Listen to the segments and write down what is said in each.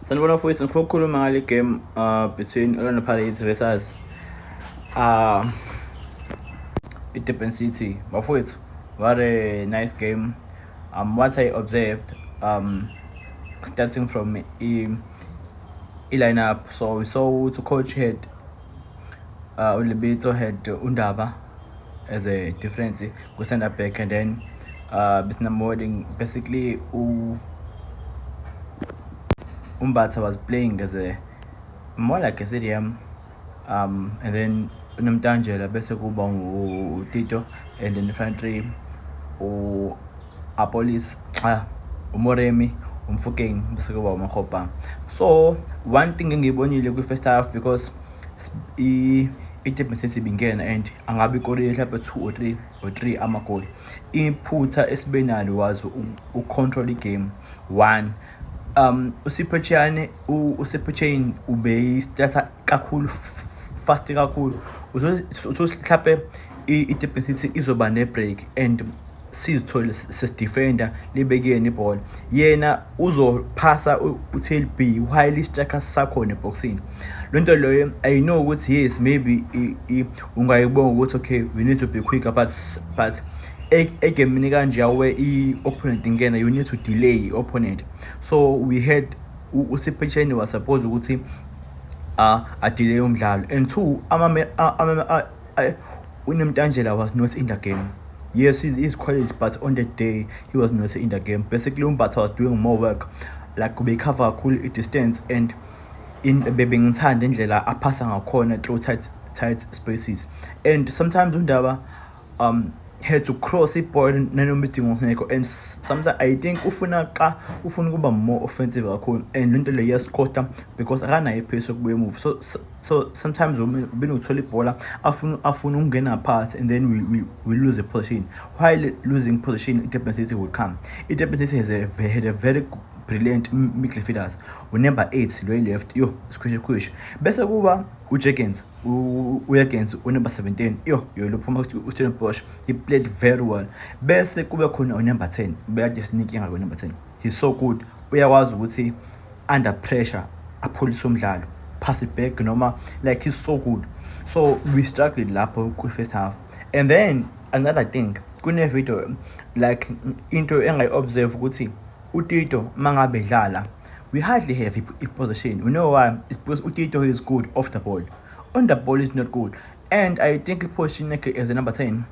Sanibona mfowethu, ngifuna ukukhuluma ngale game between Orlando Pirates versus i-Durban City. Bafowethu, what a nice game. What I observed, starting from i-lineup, so we saw ukuthi coach had uLebitso had uNdaba as a difference ku-center back, and then Bisna basically uMbatha was playing as a more like a CDM, and then uNomtanjela, bese kuba uTito, and then front three u-Apolis, cha, uMoremi, uMofokeng, bese kuba uMakgopa. So one thing engiyibonile kwi-first half, because i-Durban City ibingena and angabe ikorile mhlawumbe two or three or three amagoli, iphutha esibenalo was ucontrol igame. One, uSipho Chaine, uSipho Chaine ubeyistarta kakhulu, fast kakhulu. Uzothi mhlawumbe i-Durban City izoba ne-break and sizithole sesidefenda, libekeni ibhola, yena uzophasa u-TLB while i-striker sakhona eboxini. Lo nto leyo, I know ukuthi yes, maybe ungayibonga ukuthi okay, we need to be quicker, but egemini kanje where i-opponent ingena, you need to delay i-opponent. So we had uSipho Chaine was supposed ukuthi adelay umdlalo, and two, ama uNemtanjela was not in the game. Yes, he's quality, but on the day he was not in the game. Basically, uMbatha was doing more work, like ube-cover kakhulu i-distance, and in bebengithanda indlela aphasa ngakhona through tight spaces, and sometimes uNdaba had to cross ibhola nanoma idingo ngekho. And sometimes I think ufuna ka ufuna ukuba more offensive kakhulu, and lento leyo iyasicosta because akanayo ipace yokubuya emuva. So sometimes benokuthola ibhola, afuna ukungena phakathi, and then we lose the position. While losing position, i-Durban City will come. I-Durban City has a, had a very brilliant midfielders, unumber 8 lo left, yo, sikhwishe khwishe, bese kuba uJergens, uJergens unumber 17, yo yo, lo phuma uStellenbosch, he played very well. Bese kube khona unumber 10, bekade sininkinga ko number 10. He's so good, uyakwazi ukuthi under pressure apholise umdlalo, pass it back noma, like, he's so good. So we struggled lapho kwi-first half. And then another thing, kune-video, like into engayi-observe ukuthi uTito mangabe edlala, we hardly have i-possession. You know why? It's because uTito is good off the ball. On the ball is not good, and I think i-position yakhe as a number 10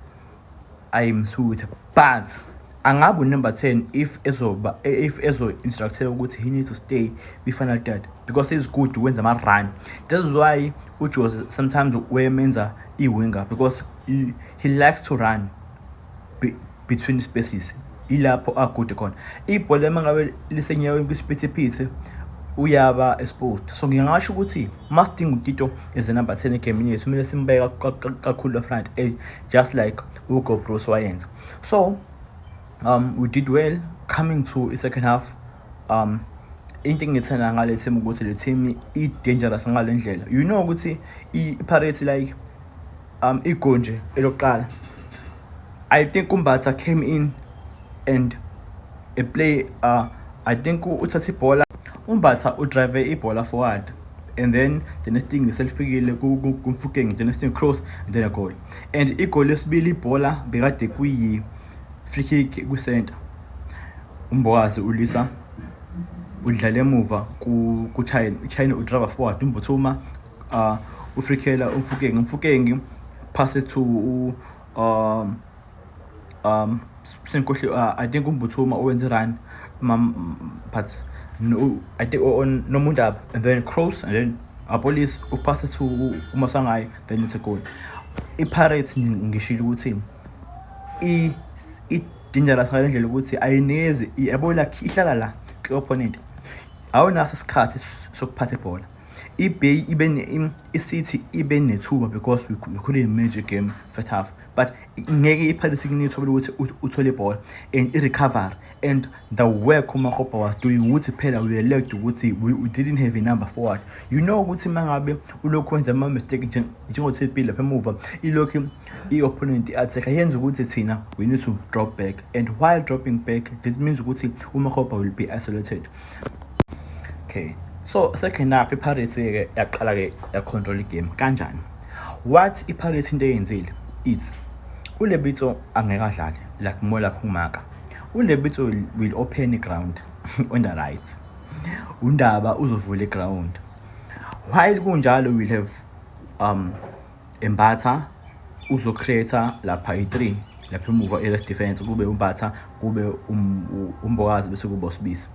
ayimsuit, but angabe unumber 10 if ezoba if ezo-instructeka ukuthi he needs to stay kwi-final third, because he's good ukwenza ama-run. That's why uJose sometimes wemenza i-winger, because he likes to run between spaces. Ilapho agood khona. Ibhola uma ngabe lisenyaweni kwisiphithiphithi, uyaba exposed. So ngingasho ukuthi masidinga uTito as a number 10 egamini yethu, kumele simbeke kakhulu front, just like uHugo Broos wayenza. So we did well. Coming to i-second half, into engithanda ngale team ukuthi le team i-dangerous ngale ndlela, you know ukuthi i-Pirates, like, igoli nje elokuqala, I think uMbatha came in and a play, I think uthatha ibhola uMbatha, udrive ibhola forward, and then the next thing selifikile kuMofokeng, the next thing cross and then a goal. And igoli lesibili, ibhola bekade kuyi free kick ku-center, uMbokazi ulisa udlala emuva ku-Chaine, uChaine udrive forward, uMbuthuma ufrikela uMofokeng, uMofokeng pass it to sengikhohle, I think uMbuthuma owenze run, but no, I think on noMundaba, and then cross, and then Apolis upass it to uMasangayi, then it's a goal. I-Pirates, ngishilo ukuthi i-dangerous ngale ndlela ukuthi ayinikezi, yabo, like ihlala la kwi-opponent, awunaso isikhathi sokuphatha ibhola. iBay ibe i-City ibe nethuba because we couldn't manage the game first half, but ngeke iPirates ikunike ithuba lokuthi uthole ibhola and i-recovery and the work uMakgopa was doing, ukuthi phela we lacked ukuthi we didn't have a number forward. You know ukuthi mangabe ulokhu wenza ama-mistake njengo-TP lapha emuva, ilokhu i-opponent i-attack yenza ukuthi thina we need to drop back, and while dropping back, this means ukuthi uMakgopa will be isolated. Okay. So second half, iPirates-ke yaqala-ke yacontrol igame. Kanjani? What iPirates into eyenzile, it's uLebitso angeke adlale like more like umaka. ULebitso will open ground on the right, uNdaba uzovula iground. While kunjalo, we'll have Mbatha uzocreate lapha i-3 lapha emuva, i-rest defense, kube uMbatha, kube uMbokazi, bese kuba uSibisi.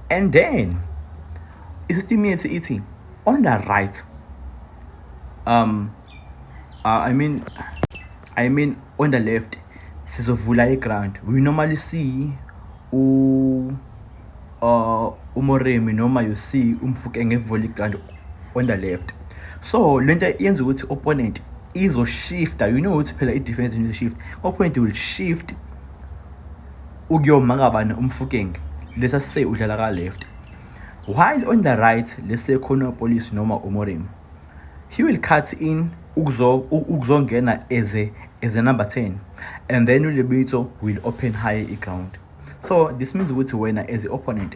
And then isystem yethu ithi on the right, I mean on the left, sizovula iground. We normally see u uMoremi noma you see uMofokeng evula iground on the left. So lento yenza ukuthi opponent izoshifta, you know ukuthi phela i-defense need shift, opponent will shift ukuyoma ngabani? UMofokeng. Lesa say udlala ka left, while on the right lese khona Appollis noma uMoremi. He will cut in ukuzongena as a number 10, and then uLebitso will open high ground. So this means ukuthi wena as a opponent,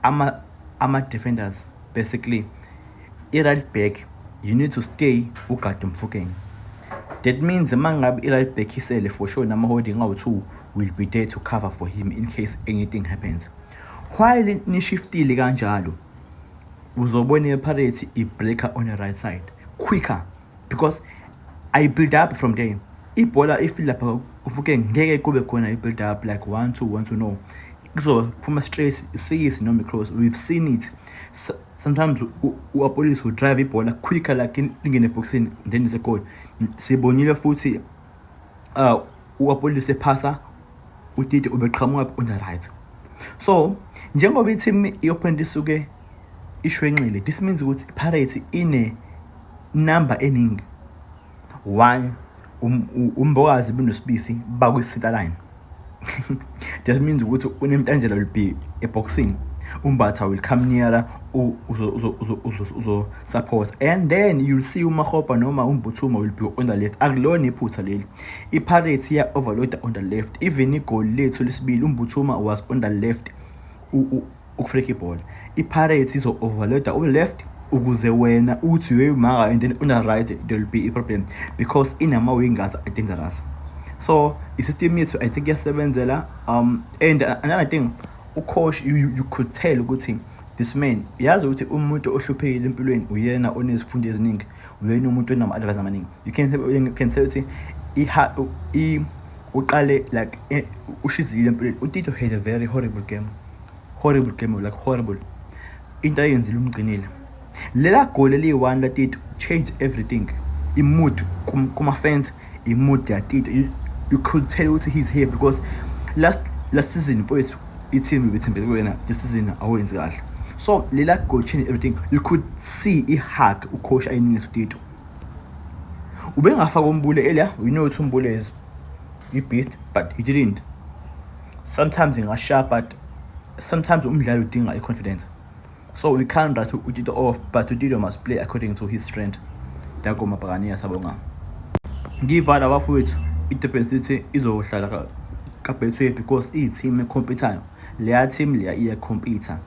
ama defenders, basically i-right back, you need to stay ugade uMofokeng. That means uma ngabe i-right back isele, for sure nama-holding awu-two will be there to cover for him in case anything happens. While nishiftile kanjalo, uzobona i-Pirates i-breaker on the right side quicker because I build up from there. Ibhola if lapha uvuke, ngeke kube khona i-build up like 1 2 1 2, no, kuzophuma straight siyisi noma i-cross. We've seen it. Sometimes u-Appollis will drive ibhola quicker, like lingene ebhokisini, then is a goal. Sibonile futhi u-Appollis ephasa uTito, ubeqhamuka on the right. So njengoba i-team i-opponent isuke ishwenxile, this means ukuthi i-Pirates ine number eningi. One, uMbokazi benoSibisi bakwi-center line. That means ukuthi uNemtajela will be eboxing, uMbatha will come nearer, uzo support, and then you'll see uMakgopa noma uMbuthuma will be on the left. Akulona iphutha leli, iPirates iya overload on the left. Even igoli lethu lesibili, uMbuthuma was on the left ukufrika ibhola. iPirates izo overloada u-left ukuze wena uthi uyayimaka, and then on the right there will be a problem because inama-wingers dangerous. So i-system yethu, I think, iyasebenzela. And another thing, ucoach, you could tell ukuthi this man yazi ukuthi umuntu ohluphekile empilweni uyena onezifundo eziningi, uyena umuntu onama-advice amaningi. You can say ukuthi uqale like ushizile empilweni. UTito had a very horrible game, horrible game, like horrible. Into ayenzile, umgcinile. Lela goal eliyi-one laTito changed everything, imood kuma-fans, imood yaTito. You could tell ukuthi he's here because last season, mfowethu, i-team ibethembele kuwena. This season awenzi kahle. So lela goal changed everything. You could see i-hug ucoach ayinikeza uTito. Ubengafaka uMbule earlier, we know ukuthi uMbule is i-beast, but he didn't. Sometimes ingashaya, but sometimes umdlalo udinga i-confidence. So we can't write uTito off, but uTito must play according to his strength. Danko Mabhakaniya, sabonga. Ngivala, bafowethu, i-Durban City izohlala ka-Betway because iyi-team ecompetayo. Leya team leya iyacompeta.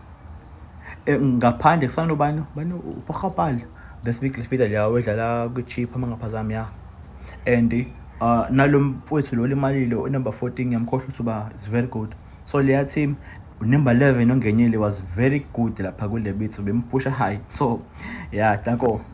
Ngaphandle kusanobani bani, uPogapali, this week lifika leya wedlala kwi-Chippa mangaphazami ya. And nalo mfowethu lo limalile, number 14, ngiyamkhohlwa ukuthi uba is very good. So leya team, number 11 ongenile was very good lapha kule bithu, bemphusha high. So yeah, danko.